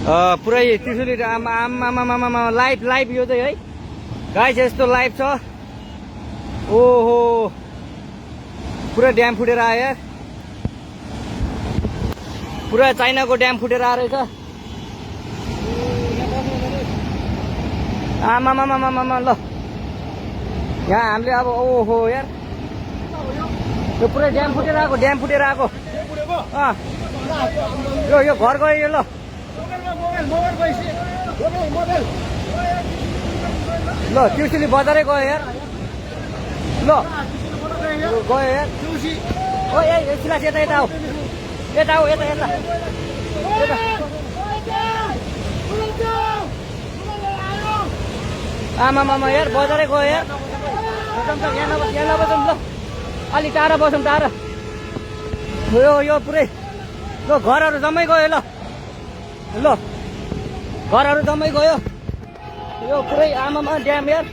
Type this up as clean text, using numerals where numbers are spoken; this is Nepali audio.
पुरै त्रिशुली आमा लाइभ लाइभ यो चाहिँ है गाइस यस्तो लाइभ छ। ओहो पुरा ड्याम फुटेर आयो यार, पुरा चाइनाको ड्याम फुटेर आएर रहेछ। आमामामामामा ल यहाँ हामीले अब ओहो यार यो पुरै ड्याम फुटेर आएको, ड्याम फुटेर आएको। यो घर गयो यो। ल ल त्रिशुली बजारै गयो यार। ल गयो यार। ओ ए सिलास यता यता आऊ, यता आऊ, यता यता आमामामा यार बजारै गयो यार। यहाँ नबसौँ ल, अलिक टाढा बसौँ, टाढा। यो पुरै ल घरहरू जम्मै गयो। ल घरहरू जम्मै गयो। यो पुरै आमामा ड्याम यार।